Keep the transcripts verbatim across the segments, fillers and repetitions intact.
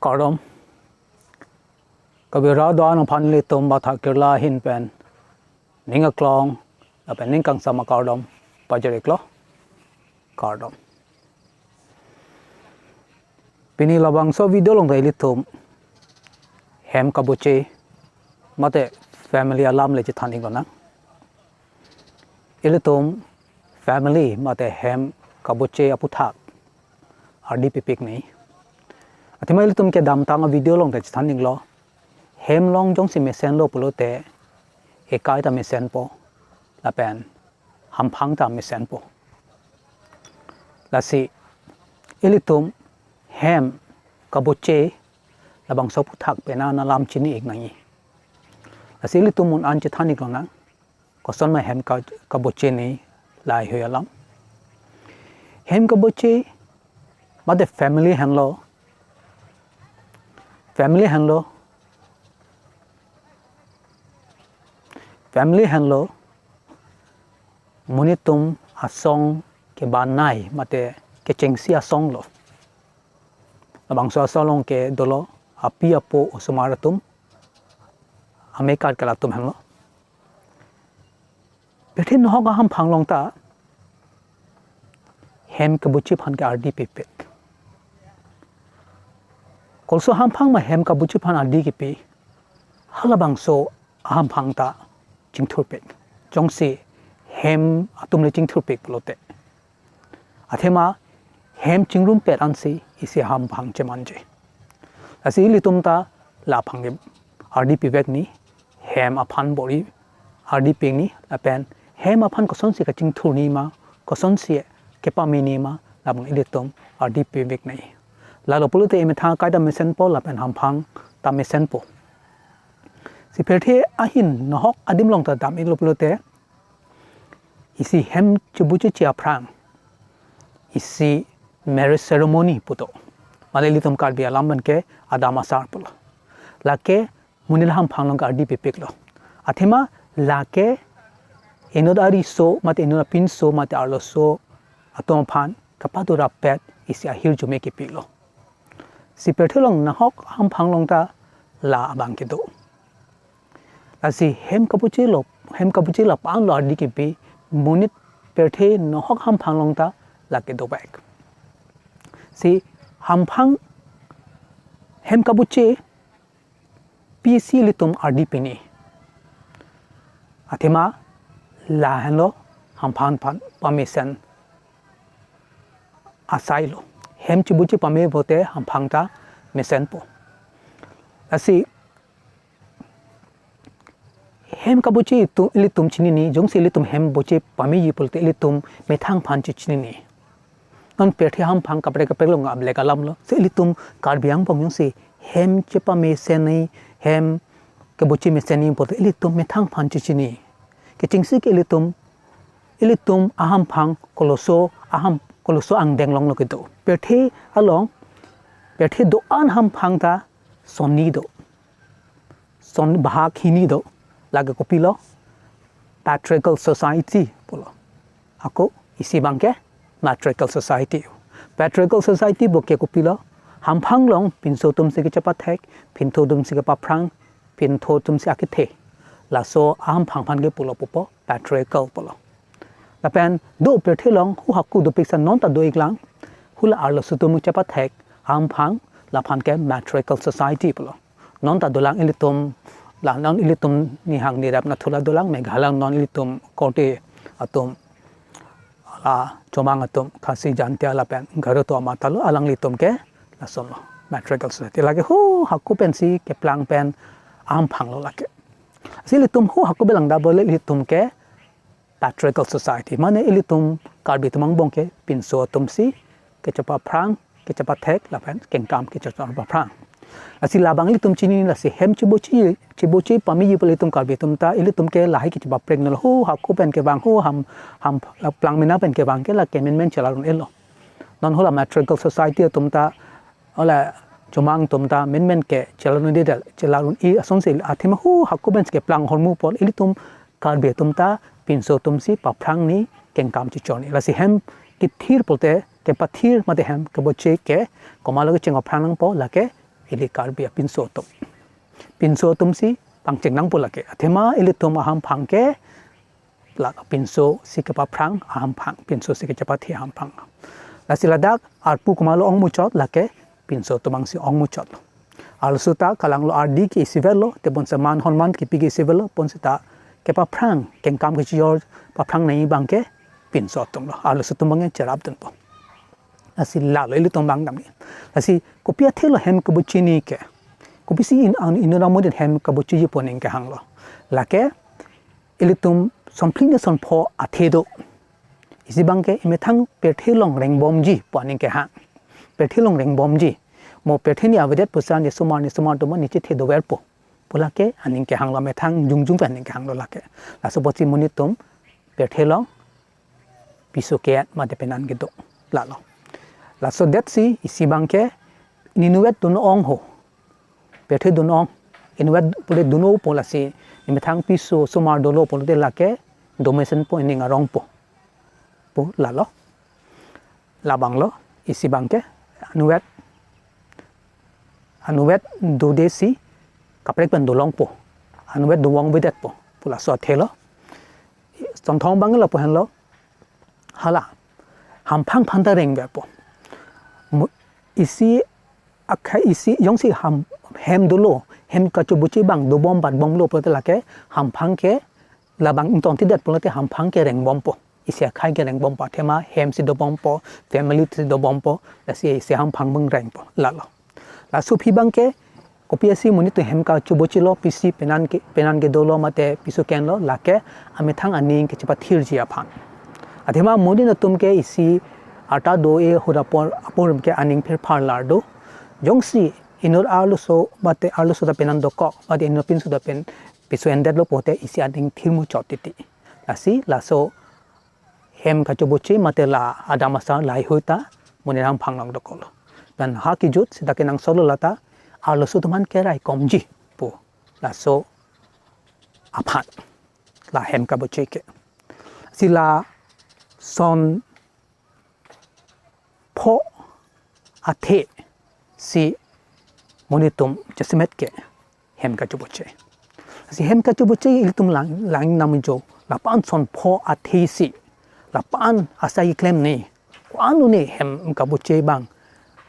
Kardom. Kabira do-an aphan ilitum Bathak Kerala ahin pen ning aklong lapen ning kangsam akardom pajir-iklo. Kardom. Pini labangso video along ta ilitum hem kabuche mate family alam le chethan-ik lonang. Ilitum family mate hem kabuche aputhak ardi pipik ni. Athema ilitum kedamtang a-video along ta chethan-iklo. Hem along jongsi mesenlo pulote ekai ta mesenpo lapen hamphang ta mesenpo. Lasi ilitum hem kabuche labangso aputhak pen an alam chini-ik nangji. Lasi ilitum un an chethan-ik lonang. Koson ma hem ka, kabuche ni lahei alam. Hem kabuche mate family henlo. Family henlo. Family henlo. Monit atum asong kebanai mate kechengsi asong lo. Labangso asong along ke dolo api apo osomar atum, amekat kela atum henlo. Pirthe nohok ahamphang along ta hem kabuche aphan ke ardi pipik. Kolso ahamphang ma hem kabuche aphan ardi kipi, halabangso ahamphang ta chingthurpik. Jongsi hem atum le chingthurpik pulote. Athema hem chingrumpet ansi isi ahamphang chemanje. Lasi ilitum ta la aphan ke ardi pivek ni, hem aphan bor-i ardi pik ni, lapen hem aphan kosonsi kachingthur ni ma, kosonsi kepame ni ma, labang ilitum ardi pivek ni. Lalo pulote emethang akai ta mesenpo lapen hamphang ta mesenpo. Si pirthe ahin nohok adim along ta dam-iklo pulote, isi hem chibucheche aphrang isi marriage ceremony pu do. Mane ilitum Karbi alam pen ke adam asar pulo. Lake monit ahamphang along ke ardi pipiklo. Athema lake inut ariso mate inut apinso mate arloso atum aphan kapado rapet isi ahirjume kipilo. Si pirthe along nohok ahamphang along ta la abang kedo. Lasi hem kabuche lo, hem kabuche la aphan lo ardi kipi, monit pirthe nohok ahamphang along ta lake dovek. Si hamphang hem kabuche pisi ilitum ardi pini. Athema lahenlo hamphang aphan pamesen asai lo. Hem chibuche pame pulote hamphang ta mesenpo. Lasi hem kabuche itum, ilitum chinine, jongsi ilitum hem buche pameji pulote ilitum methang aphan chechinine. Non pirthe hamphang kaprek kaprek along ablek alam lo. Si ilitum Karbi angbong jongsi hem chepamesen ni, hem kebuche mesen ni pulote ilitum methang aphan chechini. Kechengsi ke ilitum, ilitum ahamphang koloso, aham koloso angdeng along lo kedo. Pirthe along, pirthe do-an hamphang ta sonni do. Son bahak hini do, lake kopilo, patriarchal society pulo. Ako isi abang ke matriarchal society. Patriarchal society pu ke kopilo, hamphang along pinso atumsi kechepathek, pintho atumsi kepaphrang, pintho atumsi akethe. Laso ahamphang aphan ke pulo pupo, patriarchal pulo. Lapen do pirthe along hu hako dopik sa non ta do-iklang, hula arloso atum chepathek ahamphang, laphan ke matriarchal society pulo. Non ta dolang ilitum, la non ilitum nihang nirap nathu la dolang, Meghalaya non ilitum korte atum, la Chomang atum, Khasi Jaintia lapen Garo atum amat ta lo, alanglitum ke lason lo, matriarchal society. Lake hu hako pensi keplang pen ahamphang lo lake. Si ilitum hu hako belang da bole ilitum ke patriarchal society. Mane ilitum Karbi atum angbong ke pinso atumsi kechepaphrang, kechepathek, lapen kengkam kechepaphrang. Lasi labang ilitum chini, lasi hem chibuche, chibuche pameji pu ilitum Karbi atum ta, ilitum ke lahai kechepaprek nol hu hako pen kevang, hu ham, ham plang mena pen kevang ke lake menmen chelarun-elo. Non hula matriarchal society atum ta, hula Chomang atum ta menmen ke chelarun-i del, chelarun-i asonsi athema hu hako pensi keplang ahormu apot ilitum Karbi atum ta pinso atumsi paphrang ni kengkam chichor ni. Lasi hem kethir pulote kepathir mate hem kabuche ke komatlo kecheng aphrang nangpo, lake ili Karbi apinso atum. Pinso atum si pangcheng nangpo lake. Athema ilitum ahamphang ke la pinso si kepaphrang ahamphang, pinso si kechepathe ahamphang. Lasi ladak arpu komatlo ong muchot lake pinso atum abang si ong muchot. Arloso ta kalanglo ardi ke isi avelo, tebonta man honman kipi ke isi avelo, bonsita kepaphrang, kengkam kechijor paphrang nangji abang ke pinso atum lo. Arloso atum abang cherapdunpo. Lasi lalo ilitum abang damji. Lasi kopi athe lo hem kabuchini ke. Kopisi in, an, inut amonit hem kabuchiji pu aning kehanglo. Lake ilitum sonphli ne sonpho athe do. Isi abang ke emethang pirthe along rengbomji pu aning kehang. Pirthe along rengbomji. Mo pirthe ni avedet pusi ne osomar ne osomar atum ne chethe doverpo pu lake aning kehanglo, methang jongjong pen aning kehanglo lake. Laso apotsi monit atum pirthe along piso ke-et mate penan kedo lalo. Laso det si isi abang ke inutvet dun-ong ho. Pirthe dun-ong. Inutvet pule dun-opo lasi emethang piso osomar dolo pulote lake domesenpo, ening arongpo pu lalo. Labanglo isi abang ke inutvet, inutvet dode si kaprek pen dolongpo. Inutvet dovong avedetpo pu laso athe lo. Sonthom abang lapu henlo. Hala hamphang aphan ta rengverpo. Mu-, isi akhei isi jongsi ham, hem dolo, hem kachobuche abang dobom batbomlo pulote lake hamphang ke labang ingtontidet pulote hamphang ke rengbompo. Isi akhei ke rengbompo, athema hem si dobompo, family si dobompo, lasi isi hamphang abang rengpo lalo. Laso aphi abang ke kopi asi monit atum hem kachobuchelo, pisi penan ke, penan kedolo mate piso ke-enlo lake amethang aning kechepathirji aphan. Athema monit atum ke isi arta do-e ahut apor, apor ke aning phirphar lar do. Jongsi inut arloso mate arloso ta penan dokok mate inut pinso ta pen piso endetlo pulote isi aning thir muchot titi. Lasi laso hem kachobuche mate la adam asar laheihui ta monit ahamphang along dokoklo. Lapen ha kejut seta kenangsotlo lata arloso atum aphan keraikomji pu laso aphan la hem kabuche ke. Si la sonpho athe si monit atum jasemet ke hem kachobuche. Si hem kachobuche ilitum lang, lang namjo, lapu-an sonpho athe si, lapu-an asai klemne, ko-an lone hem kabuche abang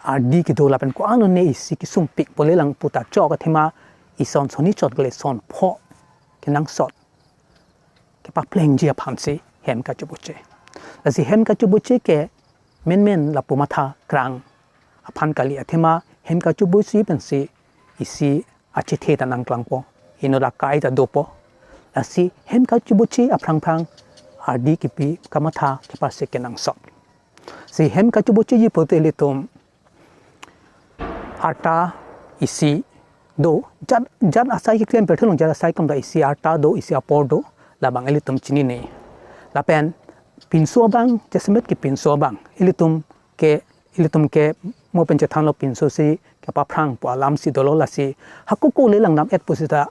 ardi kedo lapen ko-an lone isi kesungpik pule lang puta chok, athema ison sonni chot kele sonpho kenangsot kepaplengji aphan si hem kachobuche. Lasi hem kachobuche ke menmen lapu matha krang aphan kali, athema hem kachobuche pensi isi achethe ta nangklangpo, inut akai ta dopo. Lasi hem kachobuche aphrang phrang ardi kipi kamatha keparsik kenangsot. Si hem kachobucheji pulote ilitum arta isi do, jat, jat asai keklem pirthe along jat asai klemta isi arta do, isi apor do, labang ilitum chinine. Lapen pinso abang, jasemet ke pinso abang, ilitum ke, ilitum ke mo pen chethanlo pinso si kepaphrang pu alam si dolo, lasi hako ko le langdam-et pusita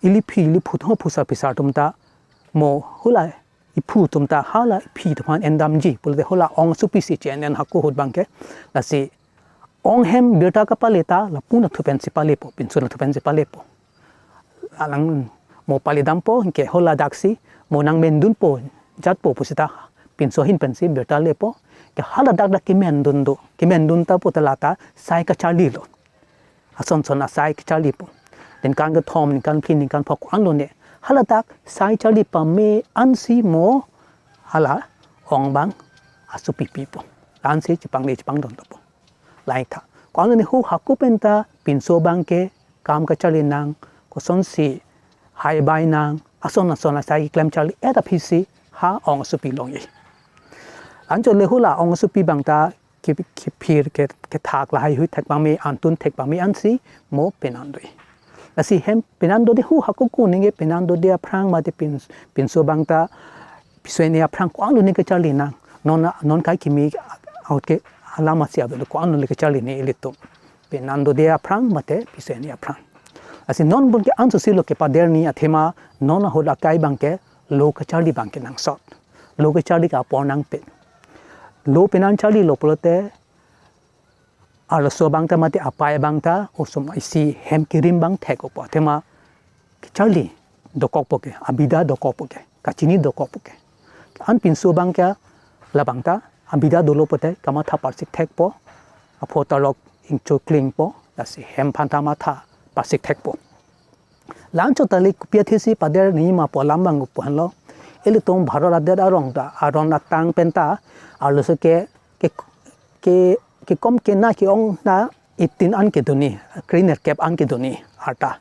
ili phi ili phutho phusa phisar atum ta mo hula iphu atum ta hala iphi atum aphan endamji pulote hala ong asopi si che-en-en hako ahut abang ke. Lasi ong hem birta kapale ta lapu nathu pensi palepo, pinso nathu pensi palepo. Alang mo paledampo ke haladak si mo nangmendunpo jatpo pusita pinso ahin pensi birta lepo. Ke haladak dak kemendun do, kemendun ta puta lata sai kacharlilo. Ason son asai kacharlipo. Ningkan kethom, ningkan phli, ningkan pho ko-an lone, haladak sai charli pame ansi mo hala ong abang asopi pipo. Ansi chepangde chepangdon dopo. Laitha. Ko-an lone hu hako penta pinso abang ke kam kacharli nang, kosonsi hai bai nang, ason ason asai klem charli-et aphi si ha ong asopi longji. Anchot le hula ong asopi abang ta ke, kephir ke, kethak laheihui thek pame, antun thek pame ansi mo penan do-e. Lasi hem penan dode hu hako ko ningke penan dode aphrang mate pin, pinso abang ta piso ene aphrang ko-an lone kacharli nang. Non, non kai kimi ahut ke alam asi ave lo, ko-an lone kacharline ilitum. Penan dode aphrang mate piso ene aphrang. Lasi non bon ke anso silo kepaderji, athema non ahut akai abang ke lo kacharli abang kenangsot. Lo kacharli ke apor nangpe. Lo penan charlilo pulote arloso abang ta mate apai abang ta osom isi hem kerim abang thek-opo. Athema kacharli dokokpo ke, abida dokokpo ke, kachini dokokpo ke. An pinso abang ke labang ta abida dolo pote kamatha parsik thekpo, aphu tarlok ingcho klingpo, lasi hem aphan ta matha parsik thekpo. La-anchot ta le kopi athesi pader nangji ma pu alam abang pu henlo. Ilitum Bharat adet arong ta, aron atang pen ta arloso ke, ke, ke, kekom kena ke-ong na eighteen an kedo ni, krenerkep an kedo ni arta.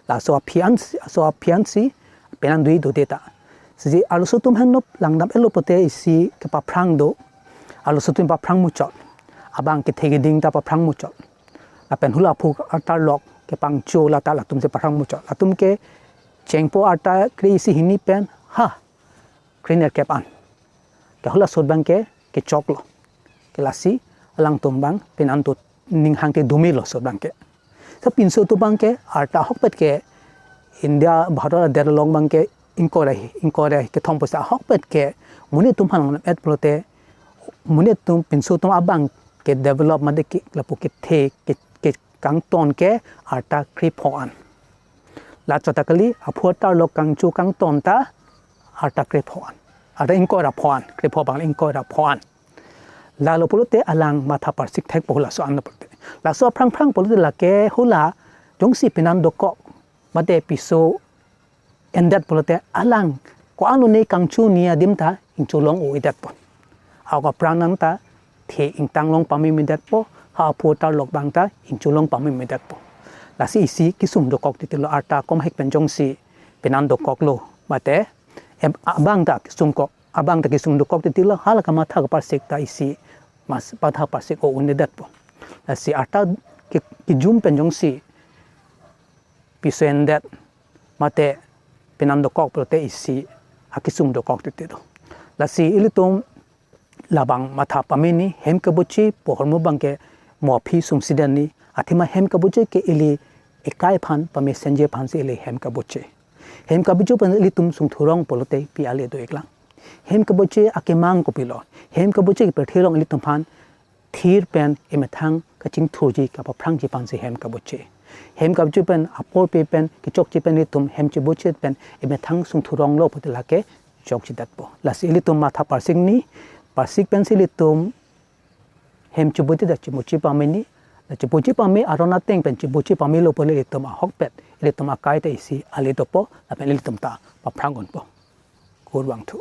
Laso aphi an, laso aphi ansi penan dui dode ta. Sisi arloso atum henlo langdam-etlo pote isi kepaphrang do. Arloso atum paphrang muchot. Abang kethe keding ta paphrang muchot. Lapen hula aphu atarlok kepangcho lata latum si paphrang muchot. Latum kechengpo arta kre-isi hini pen, ha, krenerkep an. Ke hula asot abang ke kechoklo. Ke lasi alangtum abang penan to ning hangke dumilo asot abang ke. Sa pinso atum abang ke arta ahokpet ke India Bharat adet along abang ke ingkoi ra, ingkoi ra kethom pusi ahokpet ke monit atum aphan langdam-et pulote, monit atum pinso atum abang ke develop mate ke lapu kethe ke, kekangton ke arta krepho an. Lachot ta kali, aphu atarlok kangcho kangton ta arta krepho an. Arta ingkoi ra pho an, krepho abang ingkoi ra pho an. Lalo pulote alang matha parsik thekpo laso an pulote. Laso aphrang phrang pulote lake hula jongsi penan dokok mate piso endet pulote alang ko-an lone kangcho ni adim ta ingcholong o-edetpo. Ako apran nang ta the ingtang long pamemedetpo, ha aphu atarlok abang ta ingcholong pamemedetpo. Lasi isi kesung dokok titilo arta komhek pen jongsi penan dokoklo mate, em, abang ta kesungkok, abang ta kesung dokok titilo hala kamatha kaparsik ta isi mas matha parsik o-un'edetpo. Lasi arta ke, kejum pen jongsi piso endet mate penan dokok pulote isi akesung dokok titilo. Lasi ilitum labang matha pame ni hem kabuche pu ahormu abang ke mo aphi sungsi den ni, athema hem kabuche ke ili ekai aphan pame senje aphansi ili hem kabuche. Hem kabuche pen ilitum sungthurong pulote pi ale do-iklang. Hem kabuche akemang kopilo. Hem kabuche ke pirthe arong ilitum aphan thir pen emethang kachingthurji kapaphrangji aphansi hem kabuche. Hem kabuche pen apor pe pen kechokche pen ilitum hem chibuche pen emethang sungthuronglo pulote lake chokchedetpo. Lasi ilitum matha parsik ni, parsik pensi ilitum hem chibuche ta chibuche pame ni, la chibuche pame aron ateng pen chibuche pamelo pulote ilitum ahokpet, ilitum akai ta isi ale dopo, lapen ilitum ta paphrang unpo. Kurvangthu.